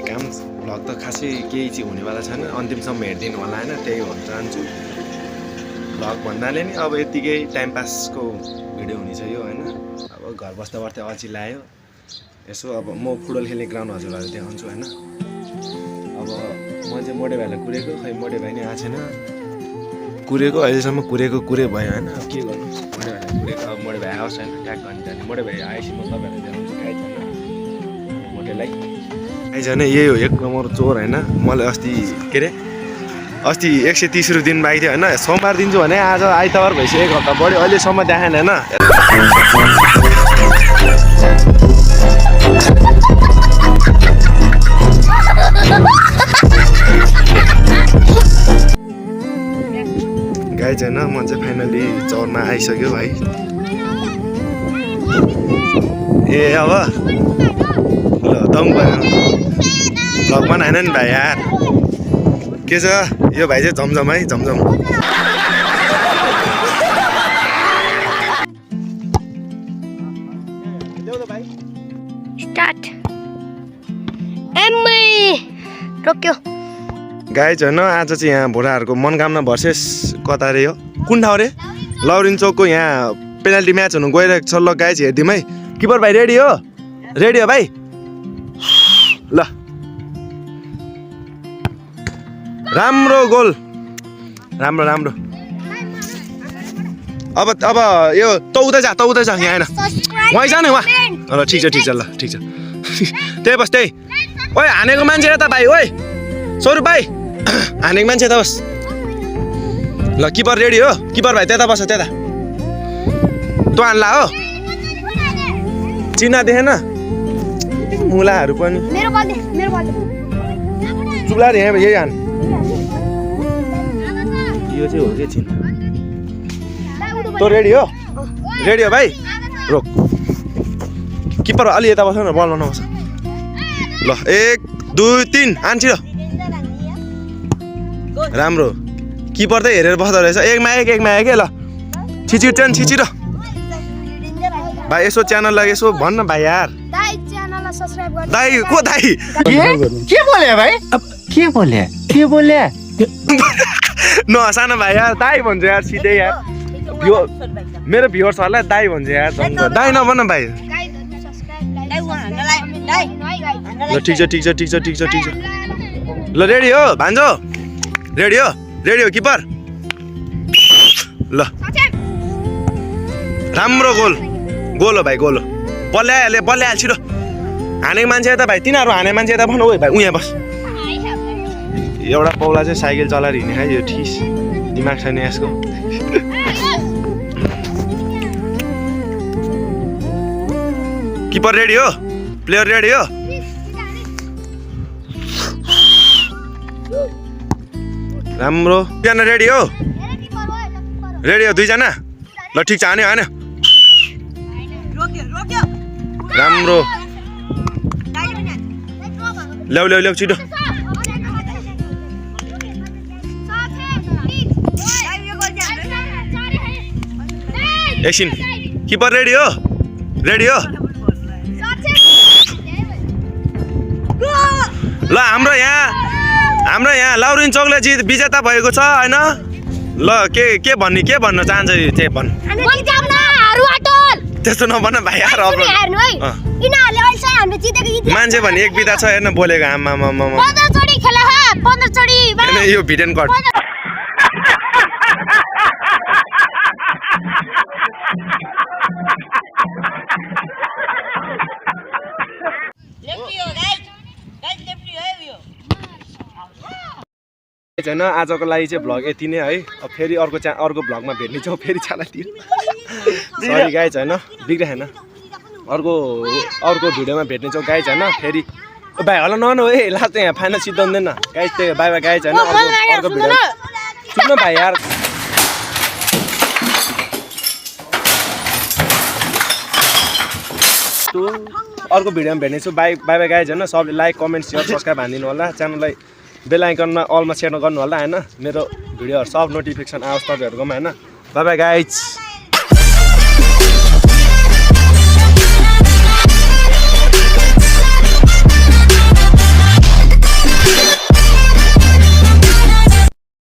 काम भ्लग त खासै केही चाहिँ हुनेवाला छैन अन्तिमसम्म हेरिदिनु होला हैन त्यही भन्न चाहन्छु भ्लग भन्नाले नि अब यतिकै टाइम पासको भिडियो हुनेछ यो हैन अब घर बस्दा बस्दै अल्छी लाग्यो यसो अब म फुटबल खेल्ने ग्राउन्ड हजुरहरु देखाउँछु हैन अब म चाहिँ मोडे भाइलाई कुरेको खै मोडे भाइ नि आछेन कुरेको अहिलेसम्म कुरे भयो हैन अब के गर्नु मोडे भाइलाई कुरेको अब मोडे भाइ आओस् हैन ट्याग गर्न जाने मोडे भाइ आएपछि म तपाईहरुलाई देखाउँछु गाइज हैन मोडेलाई गाइज हैन यही हो एक नम्बर चोर हैन मैले अस्ति 130 रुपैयाँ दिन बाँकी थियो हैन सोमबार दिन्छु भने आज आइतबार भइसक्यो एक हप्ता बढी अहिलेसम्म देखाएन हैन गाइज हैन म चाहिँ फाइनली चौरमा आइसक्यो भाइ ए अब ल दम भयो भ्लग बनाएन नि भाइ यार के छ यो भाइ चाहिँ झमझम है झमझम स्टार्ट एम्मै रोक्यो गाइज हैन आज चाहिँ यहाँ भोराहरुको मनोकामना भर्सेस कता रे हो कुन ठाउँ रे लौरिन चौकको यहाँ पेनल्टी म्याच हुनु गइरहेको छ ल गाइज हेर्दिम है किपर भाइ रेडी हो भाइ ल राम्रो गोल राम्रो अब यो तौदै जा यहाँ हैन वही जा नि वहाँ ल ठिक छ ल ठिक छ त्यही बस त्यही ओइ हानेको मान्छे यता भाइ ओइ स्वरूप भाइ हानेको मान्छे यता बस ल किपर रेडी हो किपर भाइ त्यता बस त्यता तँ हान्ला हो चिना देखेन मुलाहरू पनि चुला रे यही हान यो चाहिँ हो के चिन तँ रेडी हो भाइ रोक किपर अलि यता बस्नु न बल नबस ल 1 2 3 आन्छि र राम्रो किपर त हेरेर बस्दो रहेछ एकमा एक के ल छिचिर भाइ यसो च्यानललाई यसो भन्न भाइ यार दाइ को दाइ के बोले भाइ के बोले न सानो भाइ यार दाइ भन्छ यार सिधै यार मेरो भ्युअर्सहरुलाई दाइ भन्छ यार दाइ नभन भाइ ल ठिक छ ल रेडी हो भान्जो रेडी हो किपर ल राम्रो गोल हो भाइ गोल हो बल्ल्याए छिटो हानेको मान्छे यता भाइ तिनीहरू हाने मान्छे यता भन ओइ भाइ उहाँ बस एउटा पौला चाहिँ साइकल चलाएर हिँड्ने खाइ यो ठिस दिमाग छैन यसको किपर रेडी हो प्लेयर रेडी हो राम्रो दुईजना रेडी हो दुईजना ल ठिक छ हान्यो राम्रो ल्याउ छिटो एकछिन किपर रेडी हो ल हाम्रो यहाँ लाउरिन चौकले विजेता भएको छ हैन ल के भन्न चाहन्छ त्यही भन् त्यस्तो नभन भाइ यार मान्छे भने एक बिता छ हेर्न बोलेको आमा यो भिडेन कट हैन आजको लागि चाहिँ भ्लग यति नै है अब फेरि अर्को भ्लगमा भेट्ने छौँ फेरि चालातिर सरी गाइज हैन बिग्रे हैन अर्को भिडियोमा भेट्ने छौँ गाइज हैन फेरि भाइ होला ननु है लास्ट यहाँ फाइनल सिद्धाउँदैन गाइज त्यही बाइ गाइज हैन अर्को भिडियो सुन्नु भाइ यार टु अर्को भिडियोमा भेट्नेछु बाई बाई बाई गाइज होइन सबले लाइक कमेन्ट सेयर सब्सक्राइब हानिदिनु होला च्यानललाई बेल आइकनमा अलमा सेयर गर्नु होला होइन मेरो भिडियोहरू सब नोटिफिकेसन आओस् तपाईँहरूकोमा होइन बाई बाई गाइज